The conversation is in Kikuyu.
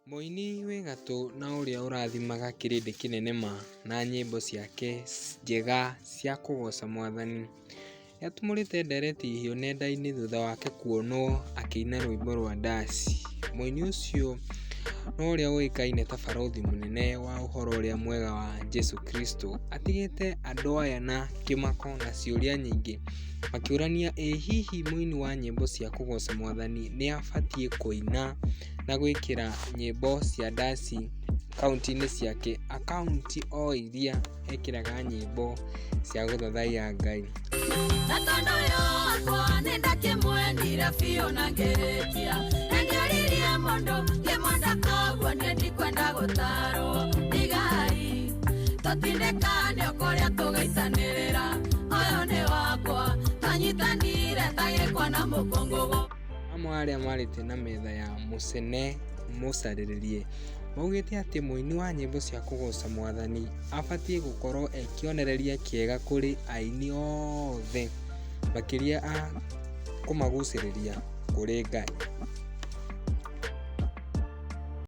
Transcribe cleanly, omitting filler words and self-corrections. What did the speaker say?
Mũini wĩ gatũ na ũrĩa ũrathimaga kĩrĩndĩ kĩnene ma na nyĩmbo ciake njega cia kũgoca mwathani, nĩatumũrĩte ndereti hiũ nenda-inĩ thutha wake kuonwo akĩina rwĩmbo rwa ndaci. Mũini ũcio na ũrĩa ũĩkaine ta barũthi mũnene wa ũhoro ũrĩa mwega wa Jesũ Kristo, atigĩte andũ aya na kĩmako na ciũria nyingĩ makĩũrania ĩ hihi mũini wa nyĩmbo cia kũgoca mwathani nĩabatiĩ kũina na gwĩkĩra nyĩmbo cia ndaci akaunti-inĩ ciake, akaunti o iria ekĩraga nyĩmbo cia gũthathaiya Ngai. Na tondũ ũyũ wakwa nĩndakĩmwendire biũ na ngĩrĩkia, na ndioririe mũndũ ngĩmwenda koguo niĩ ndikwenda gũtarwo. Tigai tũtindĩkane o kũrĩa tũgaitanĩrĩra, ũyũ nĩ wakwa twanyitanire ta gĩkwa na mũkũngũgũ. Amwe a arĩa marĩte na metha ya mũcene mũcarĩrĩrie maugĩte atĩ mũini wa nyĩmbo cia kũgoca mwathani abatiĩ gũkorwo e kĩonereria kĩega kũrĩ aini othe makĩria a kũmagucĩrĩria kũrĩ Ngai.